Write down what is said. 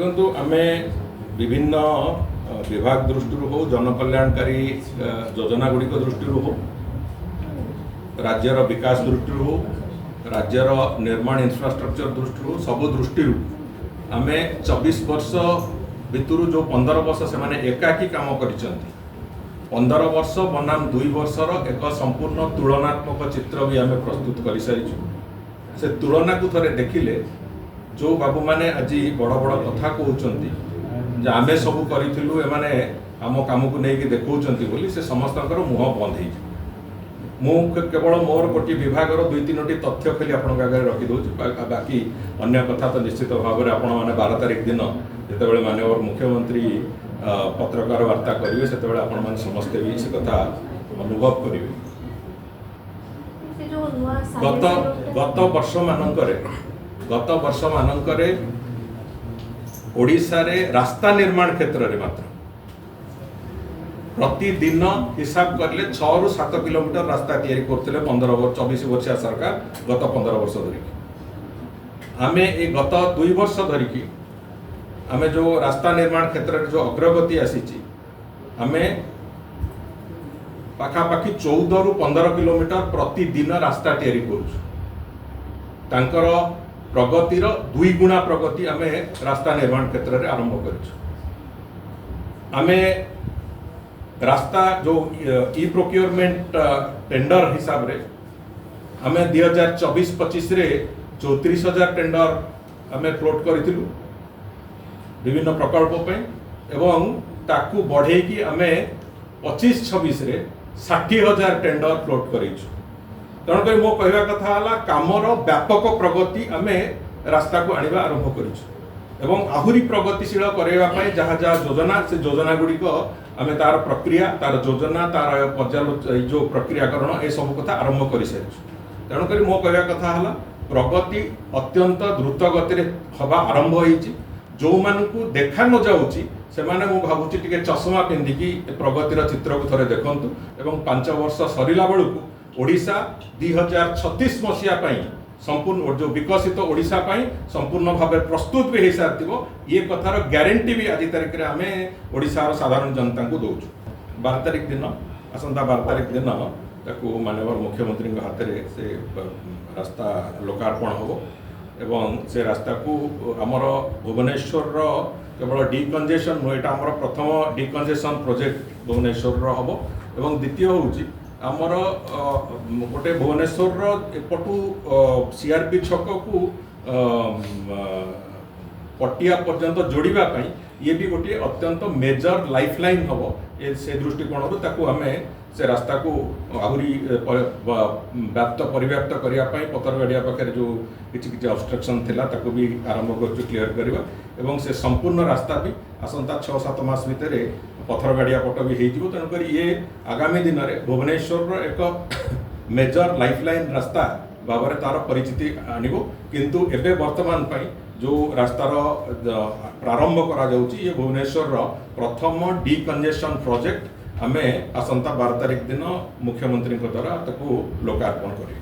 ଦେଖନ୍ତୁ, ଆମେ ବିଭିନ୍ନ ବିଭାଗ ଦୃଷ୍ଟିରୁ ହଉ, ଜନକଲ୍ୟାଣକାରୀ ଯୋଜନା ଗୁଡ଼ିକ ଦୃଷ୍ଟିରୁ ହଉ, ରାଜ୍ୟର ବିକାଶ ଦୃଷ୍ଟିରୁ ହଉ, ରାଜ୍ୟର ନିର୍ମାଣ ଇନଫ୍ରାଷ୍ଟ୍ରକ୍ଚର ଦୃଷ୍ଟିରୁ ହଉ, ସବୁ ଦୃଷ୍ଟିରୁ ଆମେ 24 ବର୍ଷ ଭିତରୁ ଯେଉଁ 15 ବର୍ଷ ସେମାନେ ଏକାକୀ କାମ କରିଛନ୍ତି, 15 ବର୍ଷ ବନାମ 2 ବର୍ଷର ଏକ ସମ୍ପୂର୍ଣ୍ଣ ତୁଳନାତ୍ମକ ଚିତ୍ର ବି ଆମେ ପ୍ରସ୍ତୁତ କରିସାରିଛୁ। ସେ ତୁଳନାକୁ ଥରେ ଦେଖିଲେ, ଯେଉଁ ବାବୁମାନେ ଆଜି ବଡ଼ ବଡ଼ କଥା କହୁଛନ୍ତି ଯେ ଆମେ ସବୁ କରିଥିଲୁ, ଏମାନେ ଆମ କାମକୁ ନେଇକି ଦେଖାଉଛନ୍ତି ବୋଲି, ସେ ସମସ୍ତଙ୍କର ମୁହଁ ବନ୍ଦ ହେଇଯିବ। ମୁଁ କେବଳ ମୋର ଗୋଟିଏ ବିଭାଗର ଦୁଇ ତିନୋଟି ତଥ୍ୟ ଖାଲି ଆପଣଙ୍କ ଆଗରେ ରଖିଦେଉଛି। ବାକି ଅନ୍ୟ କଥା ତ ନିଶ୍ଚିତ ଭାବରେ ଆପଣମାନେ 12 ତାରିଖ ଦିନ ଯେତେବେଳେ ମାନ୍ୟବର ମୁଖ୍ୟମନ୍ତ୍ରୀ ପତ୍ରକାର ବାର୍ତ୍ତା କରିବେ, ସେତେବେଳେ ଆପଣମାନେ ସମସ୍ତେ ବି ସେ କଥା ଅନୁଭବ କରିବେ। ସେ ଯୋଉ ନୂଆ ଗତ ସାଲେପୁର ଗତ ବର୍ଷମାନଙ୍କରେ ଓଡ଼ିଶାରେ ରାସ୍ତା ନିର୍ମାଣ କ୍ଷେତ୍ରରେ ମାତ୍ର ପ୍ରତିଦିନ ହିସାବ କଲେ 6ରୁ 7 କିଲୋମିଟର ରାସ୍ତା ତିଆରି କରୁଥିଲେ 15, 24 ବର୍ଷିଆ ସରକାର ଗତ 15 ବର୍ଷ ଧରିକି। ଆମେ ଏ ଗତ 2 ବର୍ଷ ଧରିକି ଆମେ ଯେଉଁ ରାସ୍ତା ନିର୍ମାଣ କ୍ଷେତ୍ରରେ ଯେଉଁ ଅଗ୍ରଗତି ଆସିଛି, ଆମେ ପାଖାପାଖି 14ରୁ 15 କିଲୋମିଟର ପ୍ରତିଦିନ ରାସ୍ତା ତିଆରି କରୁଛୁ। ତାଙ୍କର ପ୍ରଗତିର ଦୁଇଗୁଣା ପ୍ରଗତି ଆମେ ରାସ୍ତା ନିର୍ମାଣ କ୍ଷେତ୍ରରେ ଆରମ୍ଭ କରିଛୁ। ଆମେ ରାସ୍ତା ଯେଉଁ ଇ ପ୍ରୋକ୍ୟୁରମେଣ୍ଟ ଟେଣ୍ଡର ହିସାବରେ ଆମେ 2024-25ରେ 34,000 ଟେଣ୍ଡର ଆମେ ଫ୍ଲୋଟ୍ କରିଥିଲୁ ବିଭିନ୍ନ ପ୍ରକଳ୍ପ ପାଇଁ ଏବଂ ତାକୁ ବଢ଼େଇକି ଆମେ 25-26ରେ 60,000 ଟେଣ୍ଡର ଫ୍ଲୋଟ୍ କରିଛୁ। ତେଣୁକରି ମୋ କହିବା କଥା ହେଲା, କାମର ବ୍ୟାପକ ପ୍ରଗତି ଆମେ ରାସ୍ତାକୁ ଆଣିବା ଆରମ୍ଭ କରିଛୁ ଏବଂ ଆହୁରି ପ୍ରଗତିଶୀଳ କରାଇବା ପାଇଁ ଯାହା ଯାହା ଯୋଜନା, ସେ ଯୋଜନା ଗୁଡ଼ିକ ଆମେ ତାର ପ୍ରକ୍ରିୟା, ତାର ଯୋଜନା, ତାର ଏଇ ଯେଉଁ ପ୍ରକ୍ରିୟାକରଣ, ଏସବୁ କଥା ଆରମ୍ଭ କରିସାରିଛୁ। ତେଣୁକରି ମୋ କହିବା କଥା ହେଲା, ପ୍ରଗତି ଅତ୍ୟନ୍ତ ଦ୍ରୁତ ଗତିରେ ହେବା ଆରମ୍ଭ ହେଇଛି। ଯେଉଁମାନଙ୍କୁ ଦେଖା ନ ଯାଉଛି, ସେମାନେ ମୁଁ ଭାବୁଛି ଟିକେ ଚଷମା ପିନ୍ଧିକି ଏ ପ୍ରଗତିର ଚିତ୍ରକୁ ଥରେ ଦେଖନ୍ତୁ ଏବଂ 5 ବର୍ଷ ସରିଲା ବେଳକୁ ଓଡ଼ିଶା 2036 ମସିହା ପାଇଁ ସମ୍ପୂର୍ଣ୍ଣ ଯେଉଁ ବିକଶିତ ଓଡ଼ିଶା ପାଇଁ ସମ୍ପୂର୍ଣ୍ଣ ଭାବେ ପ୍ରସ୍ତୁତ ବି ହେଇସାରିଥିବ। ଇଏ କଥାର ଗ୍ୟାରେଣ୍ଟି ବି ଆଜି ତାରିଖରେ ଆମେ ଓଡ଼ିଶାର ସାଧାରଣ ଜନତାଙ୍କୁ ଦେଉଛୁ। 12 ତାରିଖ ଦିନ, ଆସନ୍ତା 12 ତାରିଖ ଦିନ ତାକୁ ମାନ୍ୟବର ମୁଖ୍ୟମନ୍ତ୍ରୀଙ୍କ ହାତରେ ସେ ରାସ୍ତା ଲୋକାର୍ପଣ ହେବ ଏବଂ ସେ ରାସ୍ତାକୁ ଆମର ଭୁବନେଶ୍ୱରର କେବଳ ଡିକଞ୍ଜେସନ୍ ନୁହେଁ, ଏଇଟା ଆମର ପ୍ରଥମ ଡିକଞ୍ଜେସନ୍ ପ୍ରୋଜେକ୍ଟ ଭୁବନେଶ୍ୱରର ହେବ ଏବଂ ଦ୍ୱିତୀୟ ହେଉଛି ଆମର ଗୋଟେ ଭୁବନେଶ୍ୱରର ଏପଟୁ ସିଆରପି ଛକକୁ ପଟିଆ ପର୍ଯ୍ୟନ୍ତ ଯୋଡ଼ିବା ପାଇଁ ଇଏ ବି ଗୋଟିଏ ଅତ୍ୟନ୍ତ ମେଜର ଲାଇଫ୍ ଲାଇନ୍ ହେବ। ଏ ସେ ଦୃଷ୍ଟିକୋଣରୁ ତାକୁ ଆମେ ସେ ରାସ୍ତାକୁ ଆହୁରି ବ୍ୟାପ୍ତ ପରିବ୍ୟାପ୍ତ କରିବା ପାଇଁ ପଥରଗାଡ଼ିଆ ପାଖରେ ଯେଉଁ କିଛି କିଛି ଅବଷ୍ଟ୍ରକ୍ସନ୍ ଥିଲା, ତାକୁ ବି ଆରମ୍ଭ କରୁଛୁ କ୍ଲିୟର କରିବା ଏବଂ ସେ ସମ୍ପୂର୍ଣ୍ଣ ରାସ୍ତା ବି ଆସନ୍ତା 6-7 ମାସ ଭିତରେ ପଥରଗାଡ଼ିଆ ପଟ ବି ହେଇଯିବ। ତେଣୁକରି ଇଏ ଆଗାମୀ ଦିନରେ ଭୁବନେଶ୍ୱରର ଏକ ମେଜର ଲାଇଫ୍ ଲାଇନ୍ ରାସ୍ତା ଭାବରେ ତାର ପରିଚିତି ଆଣିବ। କିନ୍ତୁ ଏବେ ବର୍ତ୍ତମାନ ପାଇଁ ଯେଉଁ ରାସ୍ତାର ପ୍ରାରମ୍ଭ କରାଯାଉଛି, ଇଏ ଭୁବନେଶ୍ୱରର ପ୍ରଥମ ଡିକଞ୍ଜେସନ୍ ପ୍ରୋଜେକ୍ଟ। ଆମେ ଆସନ୍ତା 12 ତାରିଖ ଦିନ ମୁଖ୍ୟମନ୍ତ୍ରୀଙ୍କ ଦ୍ୱାରା ତାକୁ ଲୋକାର୍ପଣ କରିବୁ।